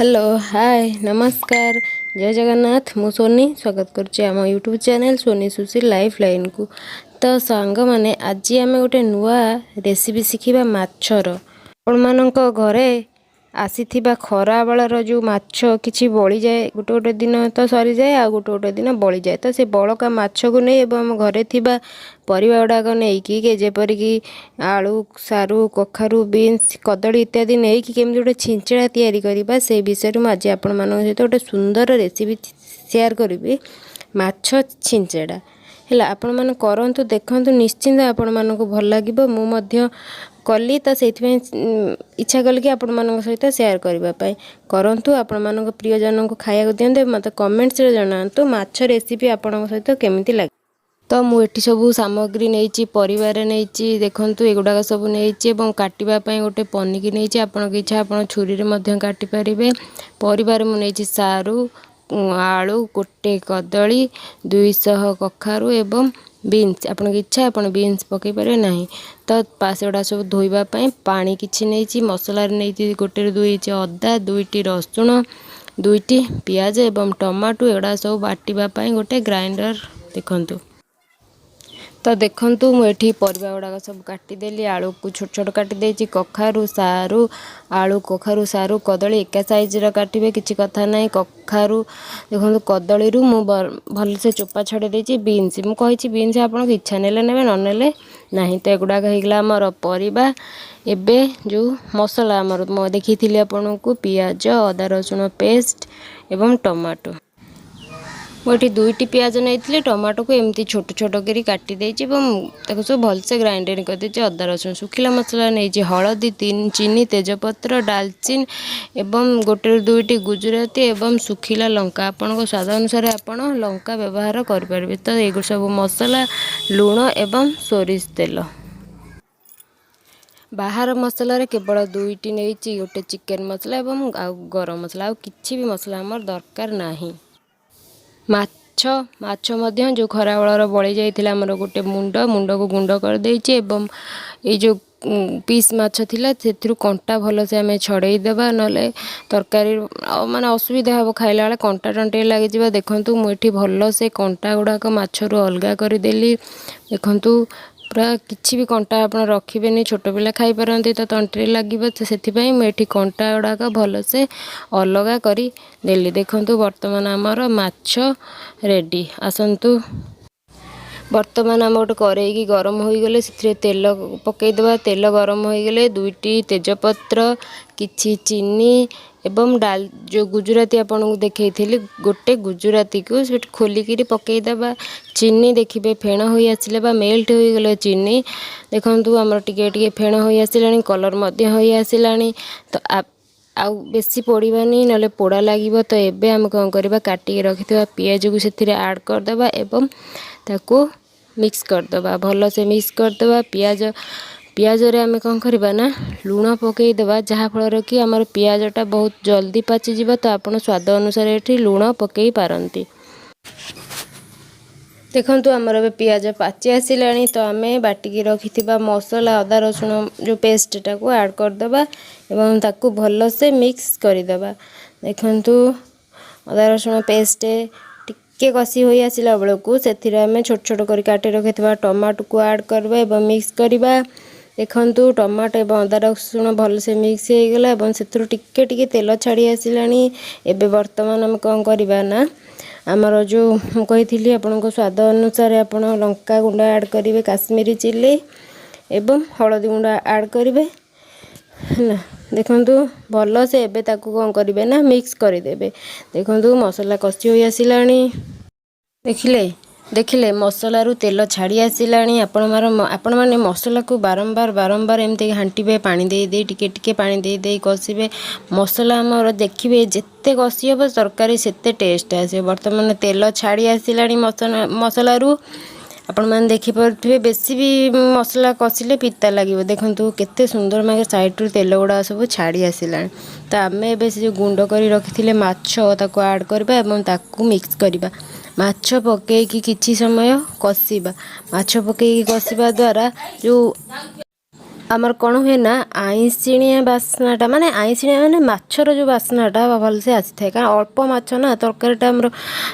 Hello, ହାଏ, ନମସ୍କାର, ଜୟ ଜଗନ୍ନାଥ। ମୁଁ Sony, ସ୍ୱାଗତ କରୁଛି ଆମ YouTube channel Soni Sushil life ଲାଇନ୍କୁ। ତ ସାଙ୍ଗମାନେ, ଆଜି ଆମେ ଗୋଟେ ନୂଆ ରେସିପି ଶିଖିବା ମାଛର। ଆପଣମାନଙ୍କ ଘରେ ଆସିଥିବା ଖରାବେଳର ଯେଉଁ ମାଛ କିଛି ବଳିଯାଏ, ଗୋଟେ ଗୋଟେ ଦିନ ତ ସରିଯାଏ ଆଉ ଗୋଟେ ଗୋଟେ ଦିନ ବଳିଯାଏ, ତ ସେ ବଳକା ମାଛକୁ ନେଇ ଏବଂ ଆମ ଘରେ ଥିବା ପରିବା ଗୁଡ଼ାକ ନେଇକି, ଯେପରିକି ଆଳୁ, ସାରୁ, କଖାରୁ, ବିନ୍ସ, କଦଳୀ ଇତ୍ୟାଦି ନେଇକି କେମିତି ଗୋଟେ ଛିଞ୍ଚଡ଼ା ତିଆରି କରିବା, ସେଇ ବିଷୟରେ ମୁଁ ଆଜି ଆପଣମାନଙ୍କ ସହିତ ଗୋଟେ ସୁନ୍ଦର ରେସିପି ସେୟାର କରିବି, ମାଛ ଛିଞ୍ଚଡ଼ା। ହେଲା, ଆପଣମାନେ କରନ୍ତୁ, ଦେଖନ୍ତୁ, ନିଶ୍ଚିନ୍ତ ଆପଣମାନଙ୍କୁ ଭଲ ଲାଗିବ। ମୁଁ ମଧ୍ୟ କଲି, ତ ସେଇଥିପାଇଁ ଇଚ୍ଛା କଲି କି ଆପଣମାନଙ୍କ ସହିତ ସେୟାର କରିବା ପାଇଁ। କରନ୍ତୁ, ଆପଣମାନଙ୍କ ପ୍ରିୟଜନଙ୍କୁ ଖାଇବାକୁ ଦିଅନ୍ତୁ, ମୋତେ କମେଣ୍ଟସରେ ଜଣାନ୍ତୁ ମାଛ ରେସିପି ଆପଣଙ୍କ ସହିତ କେମିତି ଲାଗେ। ତ ମୁଁ ଏଠି ସବୁ ସାମଗ୍ରୀ ନେଇଛି, ପରିବାରେ ନେଇଛି, ଦେଖନ୍ତୁ, ଏଗୁଡ଼ାକ ସବୁ ନେଇଛି ଏବଂ କାଟିବା ପାଇଁ ଗୋଟେ ପନିକି ନେଇଛି। ଆପଣଙ୍କ ଇଚ୍ଛା, ଆପଣ ଛୁରୀରେ ମଧ୍ୟ କାଟିପାରିବେ। ପରିବାରେ ମୁଁ ନେଇଛି ସାରୁ, ଆଳୁ, ଗୋଟେ କଦଳୀ, 200 କଖାରୁ ଏବଂ ବିନ୍ସ। ଆପଣଙ୍କ ଇଚ୍ଛା, ଆପଣ ବିନ୍ସ ପକାଇ ପାରିବେ ନାହିଁ। ତ ସେଗୁଡ଼ା ସବୁ ଧୋଇବା ପାଇଁ ପାଣି କିଛି ନେଇଛି। ମସଲାରେ ନେଇଛି ଗୋଟେରୁ 2 ଇଞ୍ଚ ଅଦା, ଦୁଇଟି ରସୁଣ, ଦୁଇଟି ପିଆଜ ଏବଂ ଟମାଟୋ। ଏଗୁଡ଼ା ସବୁ ବାଟିବା ପାଇଁ ଗୋଟେ ଗ୍ରାଇଣ୍ଡର। ଦେଖନ୍ତୁ ତ, ଦେଖନ୍ତୁ, ମୁଁ ଏଠି ପରିବା ଗୁଡ଼ାକ ସବୁ କାଟିଦେଲି। ଆଳୁକୁ ଛୋଟ ଛୋଟ କାଟି ଦେଇଛି, କଖାରୁ, ସାରୁ, ଆଳୁ, କଖାରୁ, ସାରୁ, କଦଳୀ ଏକା ସାଇଜ୍ର କାଟିବେ, କିଛି କଥା ନାହିଁ। କଖାରୁ ଦେଖନ୍ତୁ, କଦଳୀରୁ ମୁଁ ଭଲସେ ଚୋପା ଛଡ଼େଇ ଦେଇଛି। ବିନ୍ସ ମୁଁ କହିଛି, ବିନ୍ସ ଆପଣଙ୍କ ଇଚ୍ଛା, ନେଲେ ନେବେ, ନ ନେଲେ ନାହିଁ। ତ ଏଗୁଡ଼ାକ ହେଇଗଲା ଆମର ପରିବା। ଏବେ ଯେଉଁ ମସଲା ଆମର ମୁଁ ଦେଖେଇଥିଲି ଆପଣଙ୍କୁ, ପିଆଜ, ଅଦା ରସୁଣ ପେଷ୍ଟ ଏବଂ ଟମାଟୋ। ମୁଁ ଏଠି ଦୁଇଟି ପିଆଜ ନେଇଥିଲି, ଟମାଟୋକୁ ଏମିତି ଛୋଟ ଛୋଟ କରି କାଟି ଦେଇଛି ଏବଂ ତାକୁ ସବୁ ଭଲସେ ଗ୍ରାଇଣ୍ଡିଙ୍ଗ କରିଦେଇଛି। ଅଦା ରସୁଣ, ଶୁଖିଲା ମସଲା ନେଇଛି ହଳଦୀ, ଚିନି, ତେଜପତ୍ର, ଡାଲଚିନି ଏବଂ ଗୋଟେରୁ ଦୁଇଟି ଗୁଜୁରାତି ଏବଂ ଶୁଖିଲା ଲଙ୍କା। ଆପଣଙ୍କ ସ୍ୱାଦ ଅନୁସାରେ ଆପଣ ଲଙ୍କା ବ୍ୟବହାର କରିପାରିବେ। ତ ଏଗୁଡ଼ା ସବୁ ମସଲା, ଲୁଣ ଏବଂ ସୋରିଷ ତେଲ। ବାହାର ମସଲାରେ କେବଳ ଦୁଇଟି ନେଇଛି, ଗୋଟେ ଚିକେନ୍ ମସଲା ଏବଂ ଆଉ ଗରମ ମସଲା। ଆଉ କିଛି ବି ମସଲା ଆମର ଦରକାର ନାହିଁ। ମାଛ ମାଛ ମଧ୍ୟ ଯେଉଁ ଖରାବେଳର ବଳି ଯାଇଥିଲା ଆମର ଗୋଟେ ମୁଣ୍ଡ, ମୁଣ୍ଡକୁ ଗୁଣ୍ଡ କରିଦେଇଛି ଏବଂ ଏଇ ଯେଉଁ ପିସ୍ ମାଛ ଥିଲା, ସେଥିରୁ କଣ୍ଟା ଭଲସେ ଆମେ ଛଡ଼େଇ ଦେବା, ନହେଲେ ତରକାରୀ ମାନେ ଅସୁବିଧା ହେବ, ଖାଇଲା ବେଳେ କଣ୍ଟା ତଣ୍ଟିରେ ଲାଗିଯିବ। ଦେଖନ୍ତୁ, ମୁଁ ଏଠି ଭଲସେ କଣ୍ଟା ଗୁଡ଼ାକ ମାଛରୁ ଅଲଗା କରିଦେଲି। ଦେଖନ୍ତୁ, ପୁରା କିଛି ବି କଣ୍ଟା ଆପଣ ରଖିବେନି। ଛୋଟ ପିଲା ଖାଇପାରନ୍ତି, ତ ତଣ୍ଟିରେ ଲାଗିବ, ତ ସେଥିପାଇଁ ମୁଁ ଏଠି କଣ୍ଟା ଗୁଡ଼ାକ ଭଲସେ ଅଲଗା କରିଦେଲି। ଦେଖନ୍ତୁ, ବର୍ତ୍ତମାନ ଆମର ମାଛ ରେଡ଼ି। ଆସନ୍ତୁ, ବର୍ତ୍ତମାନ ଆମେ ଗୋଟେ କରେଇକି ଗରମ ହୋଇଗଲେ ସେଥିରେ ତେଲ ପକାଇଦେବା। ତେଲ ଗରମ ହୋଇଗଲେ ଦୁଇଟି ତେଜପତ୍ର, କିଛି ଚିନି ଏବଂ ଡାଲ ଯେଉଁ ଗୁଜୁରାତି ଆପଣଙ୍କୁ ଦେଖେଇଥିଲି, ଗୋଟେ ଗୁଜୁରାତିକୁ ସେଠି ଖୋଲିକିରି ପକାଇଦେବା। ଚିନି ଦେଖିବେ ଫେଣ ହୋଇ ଆସିଲେ ବା ମେଲ୍ଟ ହୋଇଗଲେ ଚିନି, ଦେଖନ୍ତୁ, ଆମର ଟିକେ ଟିକେ ଫେଣ ହୋଇ ଆସିଲାଣି, କଲର୍ ମଧ୍ୟ ହୋଇ ଆସିଲାଣି। ତ ଆଉ ବେଶୀ ପୋଡ଼ିବାନି, ନହେଲେ ପୋଡ଼ା ଲାଗିବ। ତ ଏବେ ଆମେ କ'ଣ କରିବା? କାଟିକି ରଖିଥିବା ପିଆଜକୁ ସେଥିରେ ଆଡ଼୍ କରିଦେବା ଏବଂ ତାକୁ ମିକ୍ସ କରିଦେବା, ଭଲସେ ମିକ୍ସ କରିଦେବା। ପିଆଜରେ ଆମେ କ'ଣ କରିବା ନା ଲୁଣ ପକାଇଦେବା, ଯାହାଫଳରେ କି ଆମର ପିଆଜଟା ବହୁତ ଜଲ୍ଦି ପାଚିଯିବ। ତ ଆପଣ ସ୍ୱାଦ ଅନୁସାରେ ଏଠି ଲୁଣ ପକାଇ ପାରନ୍ତି। ଦେଖନ୍ତୁ, ଆମର ଏବେ ପିଆଜ ପାଚି ଆସିଲାଣି। ତ ଆମେ ବାଟିକି ରଖିଥିବା ମସଲା, ଅଦା ରସୁଣ ଯେଉଁ ପେଷ୍ଟଟାକୁ ଆଡ଼୍ କରିଦେବା ଏବଂ ତାକୁ ଭଲସେ ମିକ୍ସ କରିଦେବା। ଦେଖନ୍ତୁ, ଅଦା ରସୁଣ ପେଷ୍ଟ ଟିକେ କଷି ହୋଇ ଆସିଲା ବେଳକୁ ସେଥିରେ ଆମେ ଛୋଟ ଛୋଟ କରି କାଟି ରଖିଥିବା ଟମାଟୋକୁ ଆଡ଼୍ କରିବା ଏବଂ ମିକ୍ସ କରିବା। ଦେଖନ୍ତୁ, ଟମାଟୋ ଏବଂ ଅଦା ରସୁଣ ଭଲସେ ମିକ୍ସ ହେଇଗଲା ଏବଂ ସେଥିରୁ ଟିକେ ଟିକେ ତେଲ ଛାଡ଼ି ଆସିଲାଣି। ଏବେ ବର୍ତ୍ତମାନ ଆମେ କ'ଣ କରିବା ନା ଆମର ଯେଉଁ ମୁଁ କହିଥିଲି, ଆପଣଙ୍କ ସ୍ୱାଦ ଅନୁସାରେ ଆପଣ ଲଙ୍କା ଗୁଣ୍ଡ ଆଡ଼୍ କରିବେ, କାଶ୍ମୀରୀ ଚିଲି ଏବଂ ହଳଦୀ ଗୁଣ୍ଡ ଆଡ଼୍ କରିବେ। ହେଲା, ଦେଖନ୍ତୁ, ଭଲସେ ଏବେ ତାକୁ କ'ଣ କରିବେ ନା ମିକ୍ସ କରିଦେବେ। ଦେଖନ୍ତୁ, ମସଲା କଷି ହୋଇ ଆସିଲାଣି। ଦେଖିଲେ, ଦେଖିଲେ, ମସଲାରୁ ତେଲ ଛାଡ଼ି ଆସିଲାଣି। ଆପଣମାନେ ମସଲାକୁ ବାରମ୍ବାର ବାରମ୍ବାର ଏମିତି ଘାଣ୍ଟିବେ, ପାଣି ଦେଇ ଦେଇ, ଟିକେ ଟିକେ ପାଣି ଦେଇ ଦେଇ କଷିବେ। ମସଲା ଆମର ଦେଖିବେ ଯେତେ କଷି ହେବ, ତରକାରୀ ସେତେ ଟେଷ୍ଟ ଆସିବ। ବର୍ତ୍ତମାନ ତେଲ ଛାଡ଼ି ଆସିଲାଣି ମସଲାରୁ, ଆପଣମାନେ ଦେଖିପାରୁଥିବେ। ବେଶୀ ବି ମସଲା କଷିଲେ ପିତା ଲାଗିବ। ଦେଖନ୍ତୁ, କେତେ ସୁନ୍ଦର ମାନେ ସାଇଡ଼ରୁ ତେଲ ଗୁଡ଼ାକ ସବୁ ଛାଡ଼ି ଆସିଲାଣି। ତ ଆମେ ଏବେ ସେ ଯେଉଁ ଗୁଣ୍ଡ କରି ରଖିଥିଲେ ମାଛ, ତାକୁ ଆଡ଼୍ କରିବା ଏବଂ ତାକୁ ମିକ୍ସ କରିବା। ମାଛ ପକାଇକି କିଛି ସମୟ କଷିବା। ମାଛ ପକାଇକି କଷିବା ଦ୍ୱାରା ଯେଉଁ ଆମର କ'ଣ ହୁଏ ନା, ଆଇଁଷିଣିଆ ବାସ୍ନାଟା, ମାନେ ଆଇଁଷିଣିଆ ମାନେ ମାଛର ଯେଉଁ ବାସ୍ନାଟା ଭଲସେ ଆସିଥାଏ। କାରଣ ଅଳ୍ପ ମାଛ ନା, ତରକାରୀଟା ଆମର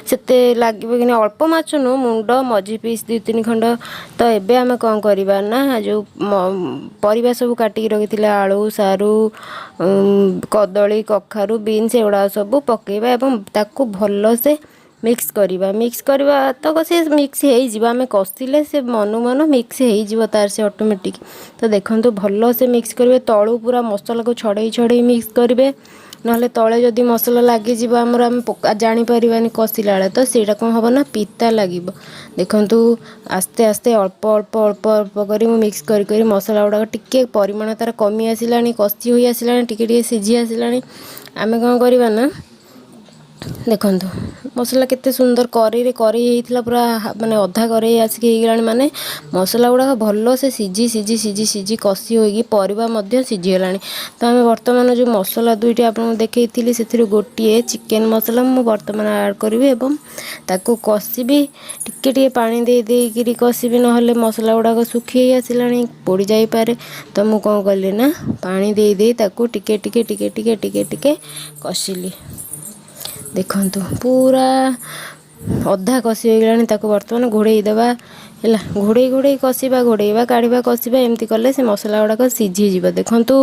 ସେତେ ଲାଗିବ କି ନାହିଁ। ଅଳ୍ପ ମାଛ ନୁହଁ, ମୁଣ୍ଡ ମଝି ପିସ୍ ଦୁଇ ତିନି ଖଣ୍ଡ। ତ ଏବେ ଆମେ କ'ଣ କରିବା ନା, ଯେଉଁ ପରିବା ସବୁ କାଟିକି ରଖିଥିଲେ, ଆଳୁ, ସାରୁ, କଦଳୀ, କଖାରୁ, ବିନ୍ସ, ଏଗୁଡ଼ାକ ସବୁ ପକାଇବା ଏବଂ ତାକୁ ଭଲସେ ମିକ୍ସ କରିବା। ମିକ୍ସ କରିବା ତ ସେ ମିକ୍ସ ହେଇଯିବ। ଆମେ କଷିଲେ ସେ ମନକୁ ମନ ମିକ୍ସ ହେଇଯିବ ତାର ସେ ଅଟୋମେଟିକ୍। ତ ଦେଖନ୍ତୁ, ଭଲସେ ମିକ୍ସ କରିବେ। ତଳୁ ପୁରା ମସଲାକୁ ଛଡ଼େଇ ଛଡ଼େଇ ମିକ୍ସ କରିବେ, ନହେଲେ ତଳେ ଯଦି ମସଲା ଲାଗିଯିବ ଆମର, ଆମେ ଜାଣିପାରିବାନି କଷିଲା ବେଳେ। ତ ସେଇଟା କ'ଣ ହେବ ନା, ପିତା ଲାଗିବ। ଦେଖନ୍ତୁ, ଆସ୍ତେ ଆସ୍ତେ, ଅଳ୍ପ ଅଳ୍ପ ଅଳ୍ପ ଅଳ୍ପ କରି ମୁଁ ମିକ୍ସ କରି କରି ମସଲା ଗୁଡ଼ାକ ଟିକେ ପରିମାଣ ତା'ର କମି ଆସିଲାଣି, କଷି ହୋଇ ଆସିଲାଣି, ଟିକେ ଟିକେ ସିଝି ଆସିଲାଣି। ଆମେ କ'ଣ କରିବା ନା, ଦେଖନ୍ତୁ, ମସଲା କେତେ ସୁନ୍ଦର କରେଇରେ କରେଇ ହେଇଥିଲା, ପୁରା ମାନେ ଅଧା କରେଇ ଆସିକି ହେଇଗଲାଣି। ମାନେ ମସଲା ଗୁଡ଼ାକ ଭଲସେ ସିଝି ସିଝି ସିଝି ସିଝି କଷି ହୋଇକି ପରିବା ମଧ୍ୟ ସିଝିଗଲାଣି। ତ ଆମେ ବର୍ତ୍ତମାନ ଯେଉଁ ମସଲା ଦୁଇଟି ଆପଣଙ୍କୁ ଦେଖେଇଥିଲି, ସେଥିରୁ ଗୋଟିଏ ଚିକେନ୍ ମସଲା ମୁଁ ବର୍ତ୍ତମାନ ଆଡ଼୍ କରିବି ଏବଂ ତାକୁ କଷିବି। ଟିକେ ଟିକେ ପାଣି ଦେଇ ଦେଇକିରି କଷିବି, ନହେଲେ ମସଲା ଗୁଡ଼ାକ ଶୁଖି ହେଇ ଆସିଲାଣି, ପୋଡ଼ି ଯାଇପାରେ। ତ ମୁଁ କ'ଣ କଲି ନା, ପାଣି ଦେଇ ଦେଇ ତାକୁ ଟିକେ ଟିକେ ଟିକେ ଟିକେ ଟିକେ ଟିକେ କଷିଲି। ଦେଖନ୍ତୁ, ପୁରା ଅଧା କଷି ହୋଇଗଲାଣି। ତାକୁ ବର୍ତ୍ତମାନ ଘୋଡ଼େଇ ଦେବା। ହେଲା, ଘୋଡ଼େଇ ଘୋଡ଼େଇ କଷିବା, ଘୋଡ଼େଇବା, କାଢ଼ିବା, କଷିବା, ଏମିତି କଲେ ସେ ମସଲା ଗୁଡ଼ାକ ସିଝିଯିବ। ଦେଖନ୍ତୁ,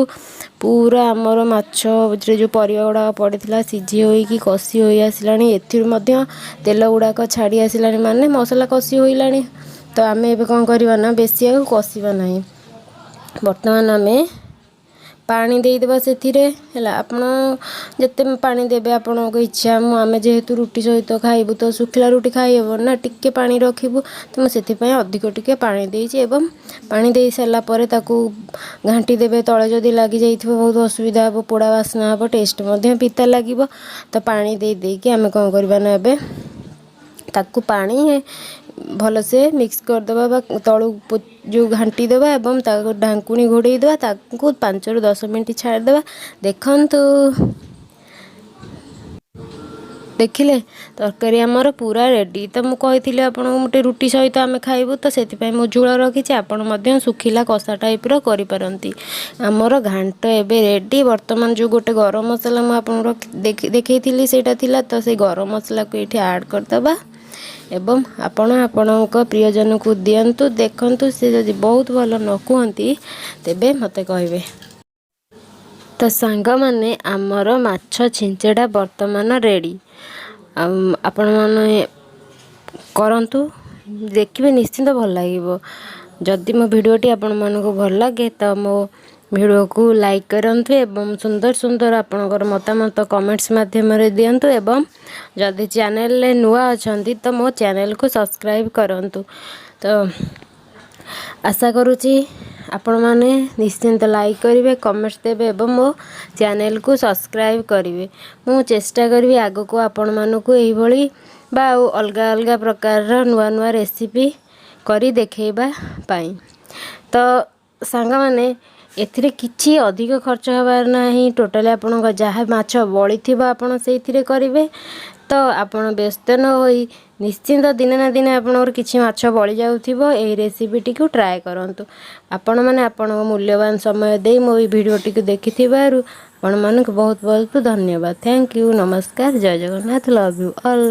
ପୁରା ଆମର ମାଛରେ ଯେଉଁ ପରିବା ଗୁଡ଼ାକ ପଡ଼ିଥିଲା, ସିଝି ହୋଇକି କଷି ହୋଇ ଆସିଲାଣି। ଏଥିରୁ ମଧ୍ୟ ତେଲ ଗୁଡ଼ାକ ଛାଡ଼ି ଆସିଲାଣି, ମାନେ ମସଲା କଷି ହୋଇଲାଣି। ତ ଆମେ ଏବେ କ'ଣ କରିବା ନା, ବେଶୀ ଆଉ କଷିବା ନାହିଁ। ବର୍ତ୍ତମାନ ଆମେ ପାଣି ଦେଇଦେବା ସେଥିରେ। ହେଲା, ଆପଣ ଯେତେ ପାଣି ଦେବେ ଆପଣଙ୍କ ଇଚ୍ଛା। ଆମେ ଯେହେତୁ ରୁଟି ସହିତ ଖାଇବୁ, ତ ଶୁଖିଲା ରୁଟି ଖାଇ ହେବ ନା, ଟିକେ ପାଣି ରଖିବୁ। ତ ମୁଁ ସେଥିପାଇଁ ଅଧିକ ଟିକେ ପାଣି ଦେଇଛି ଏବଂ ପାଣି ଦେଇ ସାରିଲା ପରେ ତାକୁ ଘାଣ୍ଟି ଦେବେ। ତଳେ ଯଦି ଲାଗିଯାଇଥିବ, ବହୁତ ଅସୁବିଧା ହେବ, ପୋଡ଼ା ବାସ୍ନା ହେବ, ଟେଷ୍ଟ ମଧ୍ୟ ପିତା ଲାଗିବ। ତ ପାଣି ଦେଇ ଦେଇକି ଆମେ କ'ଣ କରିବା ନା, ଏବେ ତାକୁ ପାଣି ଭଲସେ ମିକ୍ସ କରିଦେବା ବା ତଳୁ ଯେଉଁ ଘାଣ୍ଟି ଦେବା ଏବଂ ତାକୁ ଢାଙ୍କୁଣୀ ଘୋଡ଼େଇ ଦେବା। ତାକୁ 5ରୁ 10 ମିନିଟ୍ ଛାଡ଼ିଦେବା। ଦେଖନ୍ତୁ, ଦେଖିଲେ, ତରକାରୀ ଆମର ପୁରା ରେଡ଼ି। ତ ମୁଁ କହିଥିଲି ଆପଣଙ୍କୁ, ଗୋଟେ ରୁଟି ସହିତ ଆମେ ଖାଇବୁ, ତ ସେଥିପାଇଁ ମୁଁ ଝୋଳ ରଖିଛି। ଆପଣ ମଧ୍ୟ ଶୁଖିଲା କଷା ଟାଇପ୍ର କରିପାରନ୍ତି। ଆମର ଘାଣ୍ଟ ଏବେ ରେଡ଼ି। ବର୍ତ୍ତମାନ ଯେଉଁ ଗୋଟେ ଗରମ ମସଲା ମୁଁ ଆପଣଙ୍କୁ ଦେଖେଇଥିଲି, ସେଇଟା ଥିଲା, ତ ସେଇ ଗରମ ମସଲାକୁ ଏଇଠି ଆଡ଼୍ କରିଦେବା ଏବଂ ଆପଣ ଆପଣଙ୍କ ପ୍ରିୟଜନକୁ ଦିଅନ୍ତୁ। ଦେଖନ୍ତୁ, ସେ ଯଦି ବହୁତ ଭଲ ନ କୁହନ୍ତି, ତେବେ ମୋତେ କହିବେ। ତ ସାଙ୍ଗମାନେ, ଆମର ମାଛ ଛିଞ୍ଚଡ଼ା ବର୍ତ୍ତମାନ ରେଡ଼ି। ଆଉ ଆପଣମାନେ କରନ୍ତୁ, ଦେଖିବେ, ନିଶ୍ଚିନ୍ତ ଭଲ ଲାଗିବ। ଯଦି ମୋ ଭିଡ଼ିଓଟି ଆପଣମାନଙ୍କୁ ଭଲ ଲାଗେ, ତ ମୋ ଭିଡ଼ିଓକୁ ଲାଇକ୍ କରନ୍ତୁ ଏବଂ ସୁନ୍ଦର ସୁନ୍ଦର ଆପଣଙ୍କର ମତାମତ କମେଣ୍ଟସ୍ ମାଧ୍ୟମରେ ଦିଅନ୍ତୁ ଏବଂ ଯଦି ଚ୍ୟାନେଲରେ ନୂଆ ଅଛନ୍ତି, ତ ମୋ ଚ୍ୟାନେଲକୁ ସବସ୍କ୍ରାଇବ୍ କରନ୍ତୁ। ତ ଆଶା କରୁଛି ଆପଣମାନେ ନିଶ୍ଚିନ୍ତ ଲାଇକ୍ କରିବେ, କମେଣ୍ଟସ୍ ଦେବେ ଏବଂ ମୋ ଚ୍ୟାନେଲକୁ ସବସ୍କ୍ରାଇବ୍ କରିବେ। ମୁଁ ଚେଷ୍ଟା କରିବି ଆଗକୁ ଆପଣମାନଙ୍କୁ ଏଇଭଳି ବା ଆଉ ଅଲଗା ଅଲଗା ପ୍ରକାରର ନୂଆ ନୂଆ ରେସିପି କରି ଦେଖେଇବା ପାଇଁ। ତ ସାଙ୍ଗମାନେ, ଏଥିରେ କିଛି ଅଧିକ ଖର୍ଚ୍ଚ ହେବାର ନାହିଁ। ଟୋଟାଲି ଆପଣଙ୍କ ଯାହା ମାଛ ବଳିଥିବ, ଆପଣ ସେଇଥିରେ କରିବେ। ତ ଆପଣ ବ୍ୟସ୍ତ ନ ହୋଇ ନିଶ୍ଚିନ୍ତ ଦିନେ ନା ଦିନେ ଆପଣଙ୍କର କିଛି ମାଛ ବଳି ଯାଉଥିବ, ଏହି ରେସିପିଟିକୁ ଟ୍ରାଏ କରନ୍ତୁ। ଆପଣମାନେ ଆପଣଙ୍କ ମୂଲ୍ୟବାନ ସମୟ ଦେଇ ମୋ ଏଇ ଭିଡ଼ିଓଟିକୁ ଦେଖିଥିବାରୁ ଆପଣମାନଙ୍କୁ ବହୁତ ବହୁତ ଧନ୍ୟବାଦ। Thank you, ନମସ୍କାର, ଜୟ ଜଗନ୍ନାଥ, ଲଭ୍ you all.